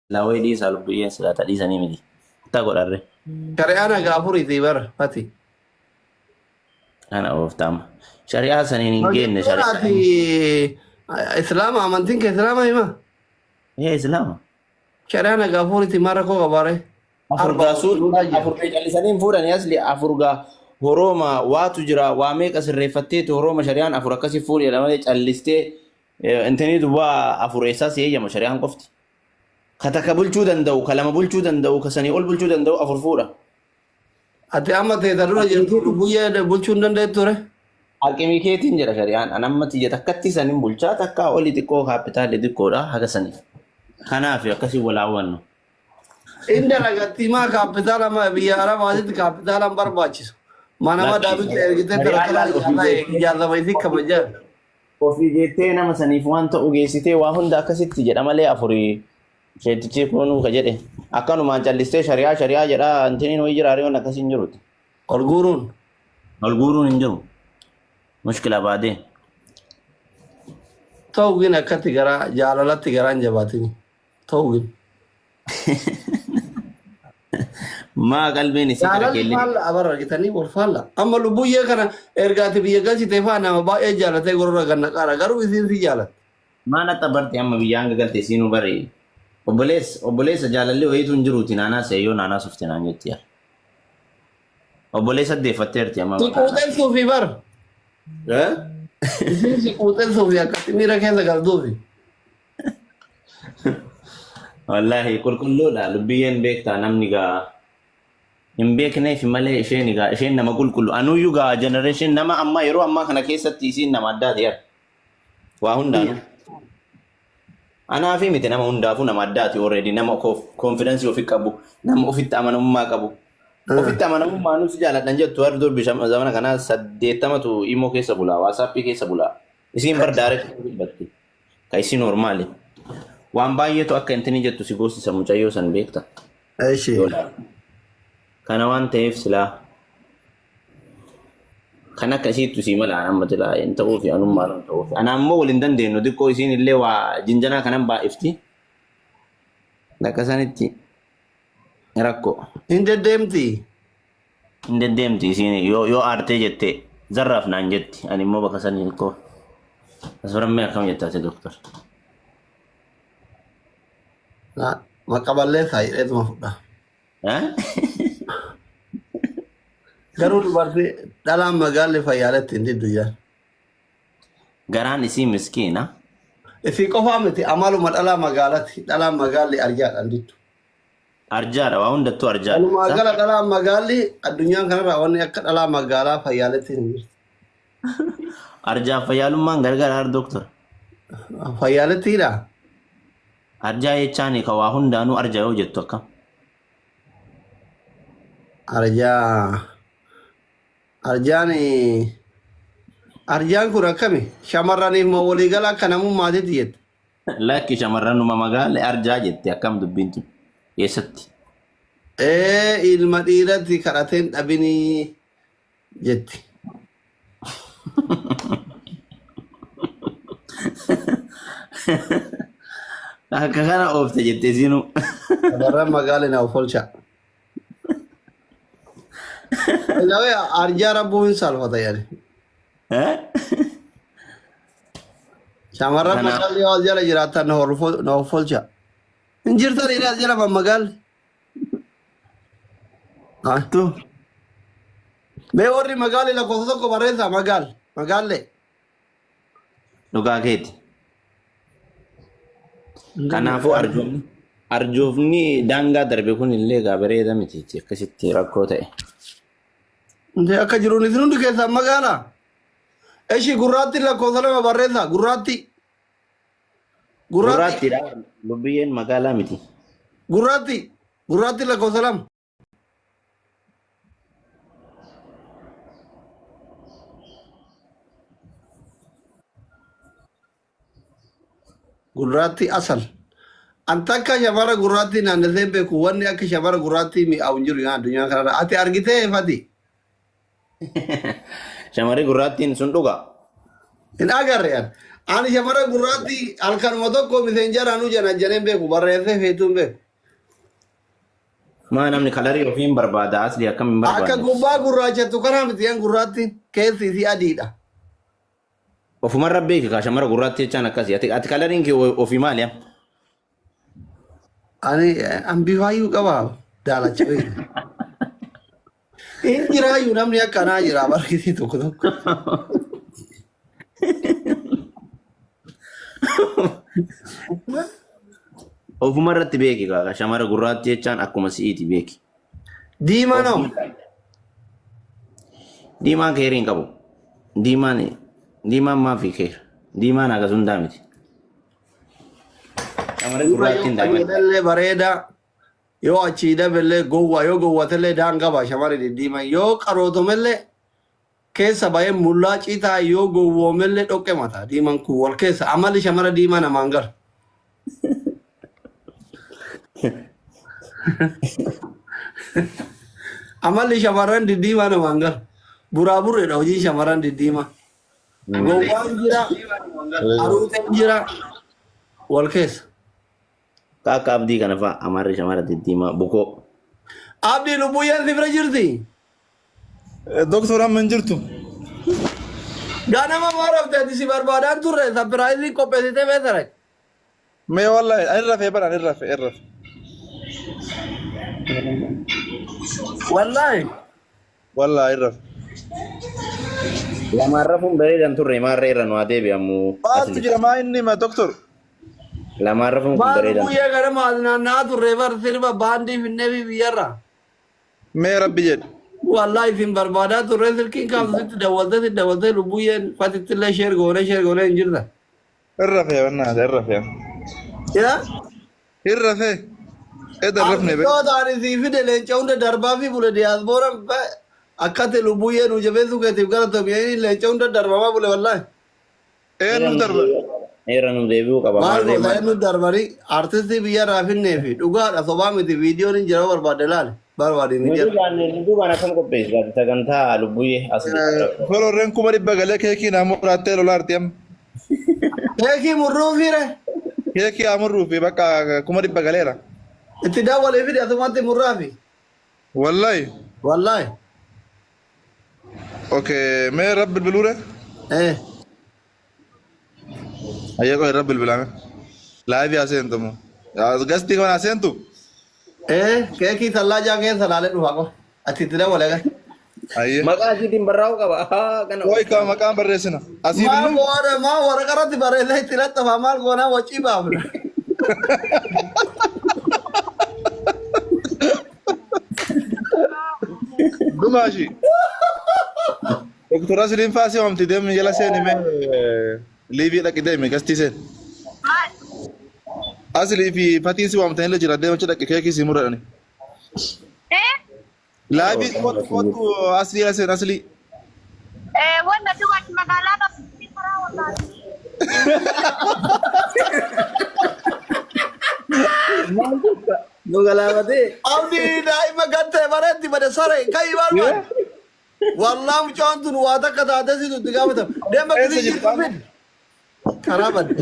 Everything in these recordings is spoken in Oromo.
Silaa wayii dhiisaa lubbiyyeen silaa ta dhiisanii miti. Ta godharre. Shari'aan haga afuriiti bara fati. Kana oofta amma. Shari'aa saniin hin geenne Jechuun shari'aa. ati islaama amantiin kee islaama hima. Ee islaama. Shari'aan haga afuriiti maal rakkoo qabaare? Afur Arba gaa suun fuudhaa jira. afur mee callisanii hin fuudhani asli afur gaa horooma waatu jira waa meeqa sirreeffatteetu horooma shari'aan afur akkasii fuudhi jedha malee callistee intini duwwaa afur eessaa si eeyyama shari'aan qofti. Ka takka bulchuu danda'u, ka lama bulchuu danda'u, ka sanii ol bulchuu danda'u afur fuudha. Ati amma teeta dura jirtu lubbuyyee bulchuu hin dandeettu ture. Aqimii keetiin jedha shari'aan. An amma tiyya takkatti sanin bulchaa takkaa oli xiqqoo kaapitaalli xiqqoodha haga saniif. Kanaaf akkasii wal hawwannu. In dalagatti maa kaapitaala ma biyya arabaatitti kaapitaala hin barbaachisu. Manama Lakki. daabita ergitee Shari'aan tarakala laal ofii jettee ijaarama isii kabajaa. ofii jettee nama saniif waan ta'u geessitee waa hunda akkasitti jedha malee afurii sheetichi kunuu ka jedhe akkanumaan callistee shari'aa shari'aa jedhaa intiniin wayii jira hariyoon akkasii hin jirutti. Ol guuruun. Ol guuruun hin jiru. Mushkila baadee. Ta'u gin akkatti garaa jaalalatti garaan jabaatini. Ta'u gin. Maa qalbiin isii gara Jaalalli keellee. faalla abara argitanii wal faalla. Amma lubbuyyee kana ergaati biyya galchitee faa nama baay'ee jaalatee gorora ganna qaara garuu isiin si jaalatti. Maa naxxa barte amma biyya hanga galte isiinuu bari. Obboleessa obboleessa jaalalli wayiitu hin jiruuti naanaa seeyyoo naanaa sufte naan jetti yaa. Obboleessa deeffatteerti amma Si maqaa naa. quuxessuufi bar. Eh? Isiin si quuxessuufi akkatti miira keessa galtuufi. Wallaahi qulqulluudha lubbiyyeen beektaa namni gaa hin beekneef malee isheen egaa isheen nama qulqullu anuyyuu gaa generation nama ammaa yeroo ammaa kana keessatti isiin nama addaati yaa waa hundaanuu. Anaa fi miti nama hundaafuu nama addaati already nama confidence ofi qabu nama ofitti amanamummaa qabu. Ofitti amanamummaa nus jaaladhan jettu warri durbi zamana kanaa 80tu imoo keessa bulaa WhatsAppii keessa bulaa isiin bar direct dubbatti. Ka isii normaali. Waan baay'eetu akka intini jettu si goosisa mucayyoo san beekta. Eshi. Yoo laalte. Kana waan ta'eef silaa kan akka isiittu sii mala an amma silaa hin ta'uufi anummaan hin ta'uufi. Ana ammoo wal hin dandeenyu xiqqoo isiin illee waa jinjanaa kanan baay'ifti. Bakka sanitti rakkoo. Hin deddeemti. Hin deddeemti isiin yoo yoo aartee jette zarraaf naan jetti ani immoo bakka sanii xiqqoo as barammee akkam jetta ati doktor. Maqa balleessaa jedheetuma fudha. Eh? Garuu dubartii dhalaan magaalli fayyaaletti hin diddu jaan. Garaan isii miskiina. Isii qofaa miti amaluma dhalaa magaalati dhalaan magaalli arjaadhaan diddu. Arjaadha waa hundattuu arjaadha. Walumaa Sa? gala dhalaan magaalli addunyaan kanarraa wanni akka dhalaa magaalaa fayyaaletti hin jirtu. Arjaaf fayyaalummaan gargar har doktor. Fayyaalettidha. Arjaa jechaani ka waa hundaanuu arja yoo jettu akkam. Arjaa. Arjaan arjaan kun akkami? Shamarraniif moo waliigala akka namummaatitti jette? Lakki shamarranuma magaala arjaa jette akkam dubbiin tun eessatti? Ee ilma dhiiratti kadhateen dhabinii jetti. Akka kana oofte jette isiinuu. Shamarran magaala na ofolcha. Ilawee arjaa rabbuu hin saalfata yaani. Eh? Shamarran Kanaaf magaalli yoo as jala jiraatan na na hoffolcha. Hin jirtan inni as jala mammagaalli. Ah. tu Mee warri magaalli lakkoofsa tokko barreessaa magaal magaallee. dhugaa keeti. Kanaafuu arjoomni arjoofni daangaa darbe kun illee egaa bareeda miti akkasitti rakkoo ta'e. Intee akka jiruun isin hundi keessaan magaalaa. Eshi gurraatti lakkoofsa lama barreessaa gurraatti. Gurraatti. Gurraattiidha. Lubbiyyeen magaalaa miti. Gurraatti. Gurraatti lakkoofsa lama. Gurraatti asal. An takka shamara gurraattii naannessee hin beeku wanni akka shamara gurraattii mi'aawu hin jiru yaa addunyaa kanarra. Ati argitee fati? Shamarri gurraattiin sun dhugaa. Hin agarre an. Ani shamara gurraatti halkanuma tokko miseenjaraanuu janajjaneen beeku barreessee feetuu hin beeku. Maa namni kalarii ofii hin barbaada asli akkam hin Akka barbaadne. gubbaa gurraachattu kanaa miti yan gurraatti keessi isii adiidha. Ofumarra beeki kaa shamara gurraatti jechaan akkasi. Ati kalariin kee ofii maali? Amma? Ani an bifaayyuu qaba daalacha beeku. Hin jiraayyuu namni akkanaa jira barkisii tokko tokko. Ofuma irratti beeki kaa shamara gurraatti jechaan akkuma si'iiti beeki. Diimaa noo. Diimaan keerii hin qabu. Diimaan diimaan maafi keera. Diimaan hagas hundaa miti. Shamarri Yoo gurraattiin daa'ima. qajeelallee bareedaa. Yoo achii dabellee gowwaa yoo gowwatellee daangaa ba'a shamarri diddiiman yoo qarootomellee keessa ba'ee mullaa citaa yoo gowwoomellee dhoqqe mata diiman kun wal keessa amalli shamara diimaa namaan gara. Amalli shamarran diddiimaa namaan gara. Buraa burreedha hojiin shamarran diddiimaa. Gowwaan jira, aruuteen jira, wal keessa. Akka abdii kana fa'a amarri shamara diddiimaa bukoo. Abdii lubbuyyaan si bira jirti. Doktor amma hin jirtu. Ganama maa rafte ati si barbaadaan turre sapiraayizii qopheessitee beekare. Mee wallahi ani rafee bara ani rafe hin rafe. Wallaahi. Wallahi hin rafe. Lamaan rafuun bareedan turre maarree irra nu haa deebi'amu. Maaltu jira maa inni hima doktor? Lamaan rafuun kun Maal bareedan. guyyaa ganama as naanna'aa turre bar sirba baandii finnee fi biyyarra. Mee rabbi jedhe. Wallaahi isin barbaadaa turre silkiin kaaftu sitti dawwaltee sitti dawwaltee lubbuyyeen fatittillee sheer goonee sheer goonee hin jirta. Hin rafee bannaata hin rafee. Yaa? Hin rafee. Eda hin rafne be. Artistoota ani sii fide leenca hunda darbaa fi bule diyaaspooraan akkati lubbuyyee nu jabeessuu keetiif galatoomi leenca hunda darbamaa bule wallaahi. Eenyuuf darba? Irra nu deebi'uu qaba. Maal Maarree goota maal? inni darbanii artistii biyya irraa finnee fi dhugaadha sobaa miti viidiyoon hin jira barbaadde laale barbaade Nu miidiyaa. duubaan nu duubaan akkam qopheessita sagantaa lubbuyyee as. Fororreen 100,000 galee keekii naa muraattee lolaarti amma. Keekii murruu fiire Keekii haa murruu fi bakka 100,000 galeera. itti dabalee fide asumatti murraa fi Wallahi. wallaahi. Okay, mee rabbi bilbiluure? Eh Ayyee qoy rabbi bilbilaame. Laayivii haa seentu moo? Gastii kana haa seentu? eh keekii tallaajaa keessa laalee dhufa qofa ati itti dabalee gaa. Ayyee. Maqaa isiitiin barraa'uu qaba. Ahaa kana. Qoy ka maqaan barreessina. Asii Maal binnu? goona maa waraqaa irratti barreessee itti laxxafa maal goonaa wacii baafna. Dhumaashi. Doktor Asliin faa si waamti deemi jala seeni mee liivii dhaqi deemi gastii seen. Maal? Aslii fi fatiin si waamtan illee jira deema achi dhaqi keekii si muradhani. Eh? Laayivii kottu kottu aslii jala seen aslii. Eh, wanta dubartii magaalaa qabdi karaa wallaahi. Nu galaafatee. Abdii daa'ima gattee bareetti bade saree ka'ii barbaade. Wallaa mucaan tun waa takka taatee situ itti gaafatama. Deema Eessa gisee jirta? jirtu fidi. Karaa badde.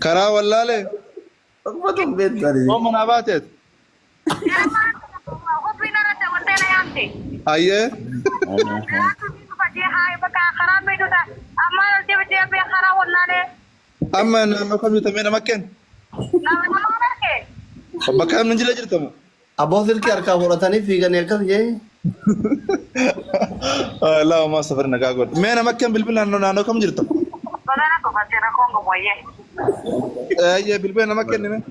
Karaa wallaalee. Uffatu hin beektu ani. Moo manaa baateet? Qophiin irratti wantee na yaamte. Ayyee. Karaatu ni dhufa jee haa bakka karaa beektuta. Ammaan ol deebitee bee karaa wallaalee. Amma naannoo kam jirta mee nama kenn? Nama nama arge. Bakka namni hin jirre jirta moo? Abboo silkii harkaa fudhatanii fiiganii akkas jee. Laa maa safari nagaa godhe. Mee nama kenn bilbila naannoo naannoo kam jirta? Bagana qofattee rakkoon qabu wayyee. Ayyee bilbila nama kenni mee?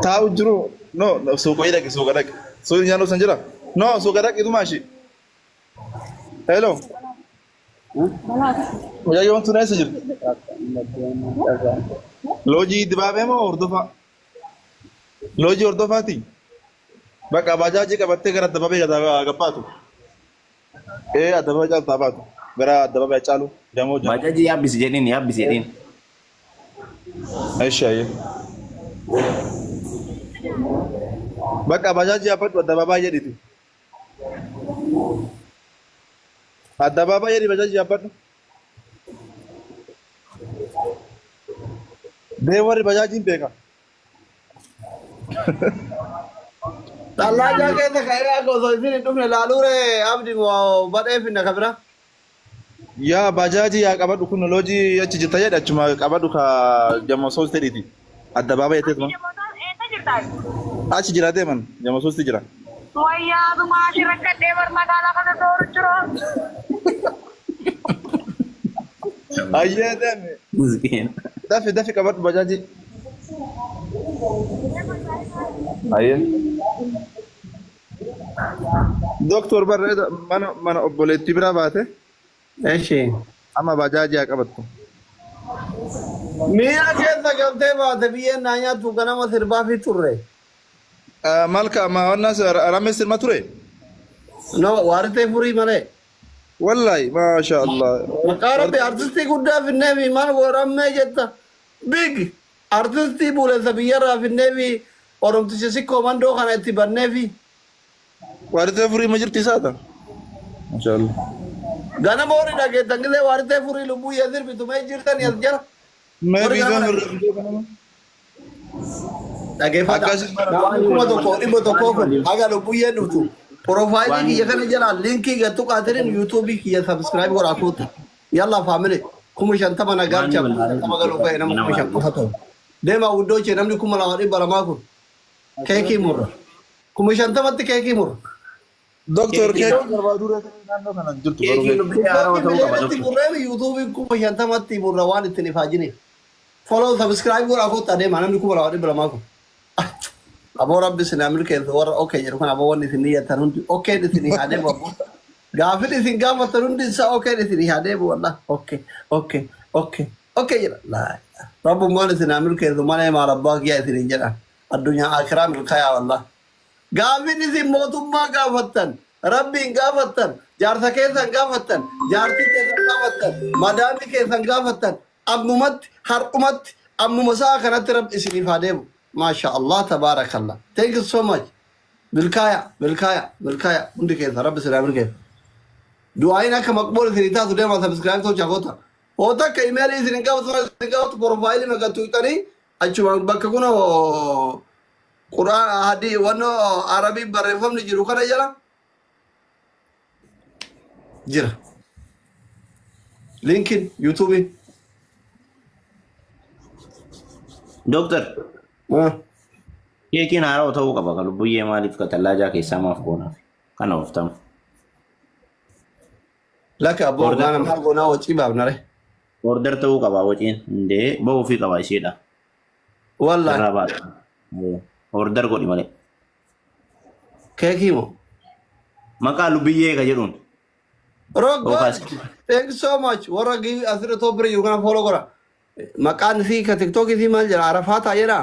Taa'u jiru. No suuqa dhaqi suuqa dhaqi. Suuqni nyaannu san jira? No suuqa dhaqi dhumaashi. Hello. Mucayyoon tun eessa jirti? Loojii dibaabee moo hordofaa? Loojii hordofaati? Bakka bajaajii qabattee gara addabaabee gabbaatu. Ee addabaabee caaltu haa baatu. Gara addabaabee caalu gamoo jala. Bajaajii yaabbisi jedhiin yaabbisi jedhiin. Eshi ayyee. Bakka bajaajii yaabbadhu addabaabaa jedhiti. Addabaabaa jedhi bajaajii yaabbadhu. Dee warri bajaajiin beeka. Tallaajaa keessa ka'ee akka osoo isin hin dhufne laaluure abdi badhee finna kabira. Yaa bajaajii yaa qabadhu kun loojii achi jirta jedhe achuma qabadhu ka jama soos ta'eeti. Addabaabaa jetteetuma. Eessa jirtaa? Achi jira deeman jama soosti jira. Wayyaa adumaa si rakkadhee bar magaalaa kana sooru jiru. Ayyee deeme. Miskiina. Dafi dafi qabadhu bajaajii. Ayyee. Doktor barreeda mana mana obboleettii biraa baate Eshi. amma bajaajii haa qabattu. Miira keessa galtee baate biyyeen naa nyaattu ganama sirbaa fi turre. Maal ka amma wanna ramees sirma ture? No, waaritee furii malee. Wallahi maasha Allah. Maqaa rabbi artistii guddaa finnee fi maal godhammee jetta. Big artistii buleessa biyyarraa finnee fi oromticha sikkoo mandoo kana itti bannee fi Waaritee furii ma jirti isaata? Maasha Allah. ganama warri dhageettan gisee waaritee furii lubbuu yee sirbitu mee jirtani as jala. Mee Warri viidiyoo ganama mirga viidiyoo kanama. Dhageeffadha. Akkasii mara Namni 1100 kun haga lubbuyyeen dhuftu. Profaayilii kiyya kana jala liinkii gattu qaataniin yuutuubii kiyya sabskiraayib godhaa kuuta. Yalla faamili 50,000 na galcha 50,000 galuu fa'i nama 5,000 qofa ta'u. Deemaa guddoo chee namni 2,200 kun keekii murra. 50,000tti keekii murra. Doktor Keekii keekii barbaaduu reetu naannoo kana hin jirtu garuu Keekiin keekii. lubbuu haarawaa ta'uu qaba Miliyoonatti doktor. murreemi yuutuubiin 50,000tti murra waan ittiin ifaajiniif. Follow subscribe godhaa kuuta deemaa namni 2,200 kun. Aboo rabbi isin haa milkeessu warra okee jedhu kun aboo wanni isin niyyattan hundi okeen isin haa deemu aboo. Gaafin isin gaafattan hundi isaa okeen isin haa deemu wallah okee okee okee okee jedha. Laa Rabbummaan isin haa milkeessu malee maal abbaa kiyyaa isin hin jedhan. Addunyaa akiraa milkaayaa wallah. Gaafin isin mootummaa gaafattan, rabbiin gaafattan, jaarsa keessan gaafattan, jaartii keessan gaafattan, madaamii keessan gaafattan, ammumatti, har'umatti, ammuma sa'a kanatti rabbi isiniif haa deemu. Maasha Allah, tabaarakallah. Thank you so much. Milkaaya, milkaaya, milkaaya. Hundi keessa rabbi isin haa milkeessu. Du'aayin akka maqbool isinii taatu deemaa subscribe tolchaa koota. Hoo takka imeelii isin hin qabatu, isin qabatu profaayilii maqattu hiixanii achumaan bakka kunoo Qur'aan hadii wannoo Arabii barreeffamni jiru kana jala jira. Linkin yuutuubii. Doktor keekiin haarawaa ta'uu qaba. Kan lubbuyyee maaliif ka tallaajaa keessaa maaf goonaaf? Kana ooftamu. Laka abboo Order gaana maal goonaa wacii baafnare. order ta'uu qaba waciin. Indee ba'uufii qaba isheedha. Wallahi. Irraa baata. Order godhi malee. Keekii moo? Maqaa lubbiyyee ka jedhuun. Rock Yookaas God. Thank you so much. Warra giif asirra top bira jiru kana follow godha. Maqaan isii ka TikTok isii maal jedha? Arafaataa jedha.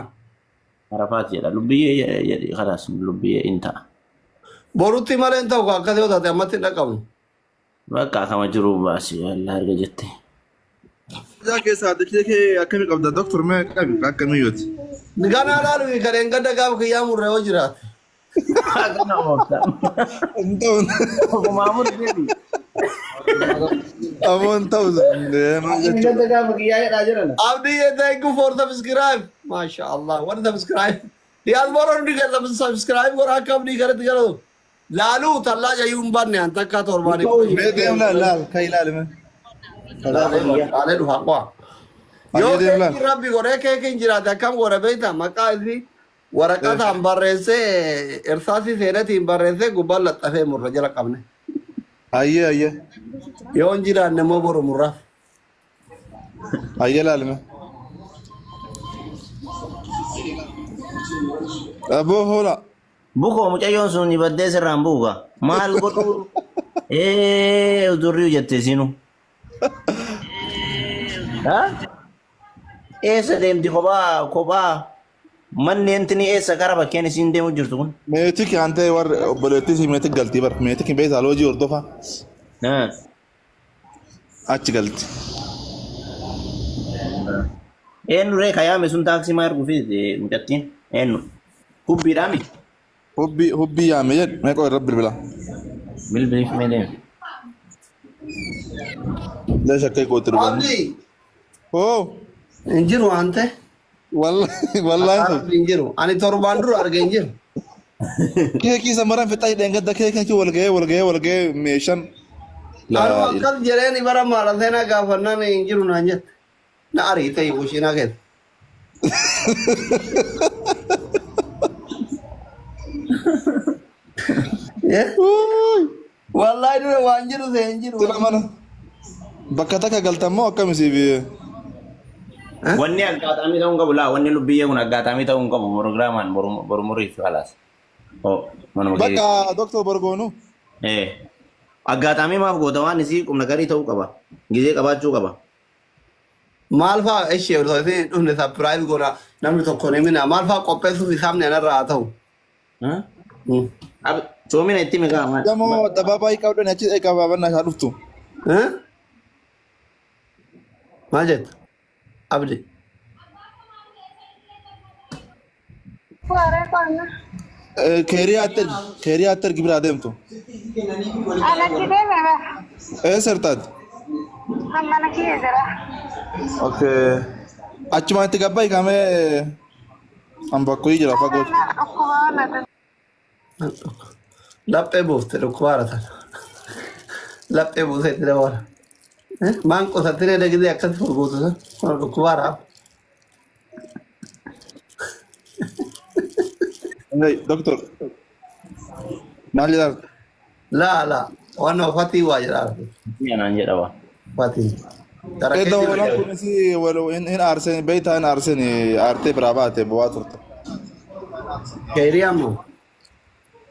Arafaat jedha. Lubbiyyee jedhi kalaas lubbiyyee in ta'a. Borutti malee hin ta'u akkas yoo taate ammatti hin dhaqqabnu. Bakka kama jiru baasi Allah erga jette. Ijaa keessaa adda kee akkamii qabda doktor mee qabi akkamii yooti. Ganaa laalu kan engadda gaafa kiyyaa murre yoo jiraate. Kana oofta. Hin ta'u. Ofumaa murteeti. Ammoo hin ta'u. Maal jechuudha. Engadda gaafa kiyyaa jedhaa jiran. Abdi thank you for subscribe. Masha Allah. What subscribe? Diaspora hundi keessan subscribe godha akka abdii kanatti galatu. Laaluu tallaa jayyuu hin banne an takkaa torbaanii. Mee deem laal laal kan ilaali mee. Laalee dhufa qo'a. Yoo Ayyee deem laal. keekiin rabbi godhee keekiin jiraate akkam godha beektaa maqaa isii waraqataan barreessee irsaasii seenatiin barreessee gubbaan laxxafee murra jala qabne. Ayyee ayyee. Yoo hin jiraanne immoo boru murraaf. Ayyee laal mee. Aboo hoola. Bukoo mucayyoon sun baddee sirraan buuga. Maal godhuu? Ee durriu jette sinu. Ha? Eessa deemti kophaa kophaa manni intini eessa gara bakkeen isiin deemu jirtu kun? Meetik aan ta'e warri obboleettii isii meetik galtii bar meetik beektaa loojii hordofaa Ha. achi galti. Eenyu ree kayaame sun taaksii maa erguu fi mucattiin? Eenyu? Hubbiidhaa miti. Hubbii hubbii yaame jedhu meeqa irra bilbila. Bilbiliif mee deemi. Leesh akka gootu dhugan. Abdi Hoo hin jiru waan ta'e. wallahi wallahi Rabbi hin jiru. Ani torbaan dura arge hin jiru. Keekii samaran fixaa hidheen gadda keekiin wal ga'ee wal ga'ee wal ga'ee meeshaan. Anuma akkas jedheen bara maala seenaa gaafannaan hin jiru naan jette. Na ariite kushiinaa keessa. Wallahi dura waan jiru see hin jiru. Sila mana bakka takka galtan moo akkam isiif Wanni aggaataamii ta'uu hin qabu laa wanni lubbiyyee kun aggaataamii ta'uu hin qabu programaan borumuriif kalaas. Oh manuma kee. bakka doktor Borgoonu Eh. Aggaataamii maaf goota waan isii qubna garii ta'uu qaba. Gizee qabaachuu qaba. Maal fa'aa ishee osoo isin hin dhufne sapiraayiz godha namni tokko ni mina maal fa'aa qopheessuuf isaamni anarraa haa ta'u. Soomina itti mikaa maal? gamoo dabaabaayii qabdan achi eegaa isaa dhuftu. Maal jetta? Abdi. Waree qonna. Keeriyaa atter gibiraa deemtu. Alatti deeme bara. Eessa hirtaati? Mana kiyya jira. Okay. Achuma itti gabaa hiikamee an bakkoyii jira fagoo. Dhukkuba waan Laphee buufte dhukkuba haaratan. Laphee buusee itti dabala. Maan qosattee dhagidee akkasi furguutu sun kun dhukkuba haaraa. Hey, doktor. Maal jedhaa? Laa laa waan uffatii waa jedhaa. Naan jedha waa. Uffatii. Gara Edda keetti hoolaan kunis hin aarsen beektaa hin aarsen aartee biraa baate bu'aa turte. Keerii ammoo.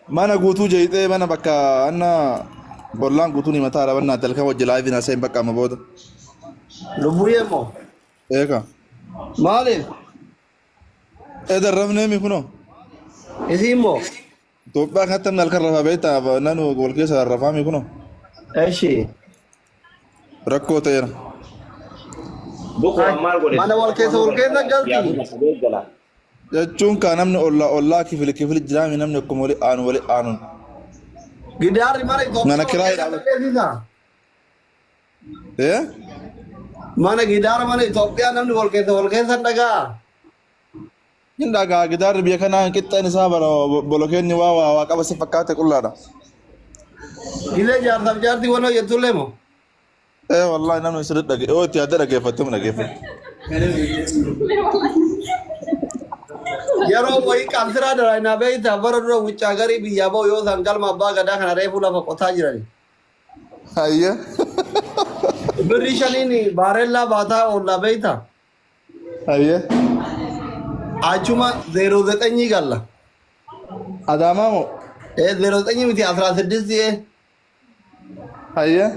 Mana guutuu jeeyitee mana bakka anna bollaan guutuun himataa dha dalkan wajji laayiviin haasa'in bakka amma booda. Lubbuyyee immoo. Eeka. Maaliif? Edda rafnee mi kunoo? Isii immoo. Itoophiyaa kanatti namni halkan rafaa beektaa nanu wal keessa rafaa mi kunoo? Eshi. Rakkoo ta'eera. Bukoo maal godhe? Mana wal keessa wal keessa galti. Jechuun kaa namni ollaa ollaa kifili kifili jiraami namni akkuma wali aanu wali aanuun. Gidaarri mana Itoophiyaa Mana wal kiraayii keessa dhaabate. dhageessisa. Ee? Mana gidaara mana Itoophiyaa namni wal keessa wal keessa hin dhagaa. Hin dhagaa gidaarri biyya kanaa qixxeen isaa bara bolokeenni waa waa waa qaba si fakkaate qullaadha. Gilee jaarsaaf jaartii waan hojjettullee moo? Ee wallahi namni sirri dhage yoo itti yaadde dhaggeeffatte mu dhaggeeffatte. Yeroo wayii qabsiraa dalagnaa beektaa bara dura wuccaa garii biyyaa ba'u yoo isaan galma abbaa gadaa kana reefuu lafa qotaa jirani. Hayya. Birri shaniin baarellaa baataa oollaa beektaa? Hayya. Achuma 09 galla. Adaamaa moo? Ee 09 miti 16 ee. Hayya.